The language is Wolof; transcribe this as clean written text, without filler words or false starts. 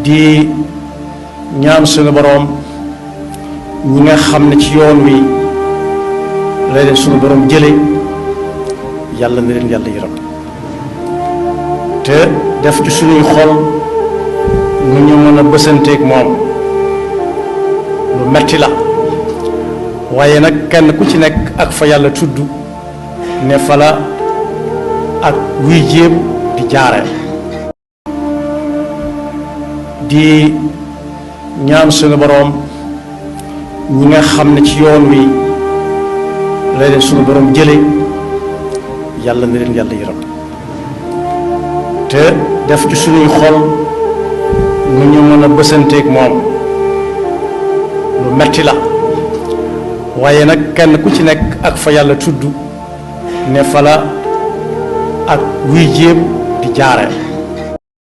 di ñaan suñu boroom ñi nga xam ne ci yoon wi la leen suñu boroom jële yàlla na leen yàlla yërëm te def ci suñuy xol nu ñu mën a bësanteeg moom lu metti la waaye nag kenn ku ci nekk ak fa yàlla tudd ne fa la ak wuy jéem di jaare di ñaan suñu boroom ñi nga xam ne ci yoon wi la leen suñu boroom jële yàlla na leen yàlla yërëm te def ci suñuy xol nu ñu mën a bësanteeg moom lu metti la waaye nag kenn ku ci nekk ak fa yàlla tudd ne fa la ak wuy jéem di jaare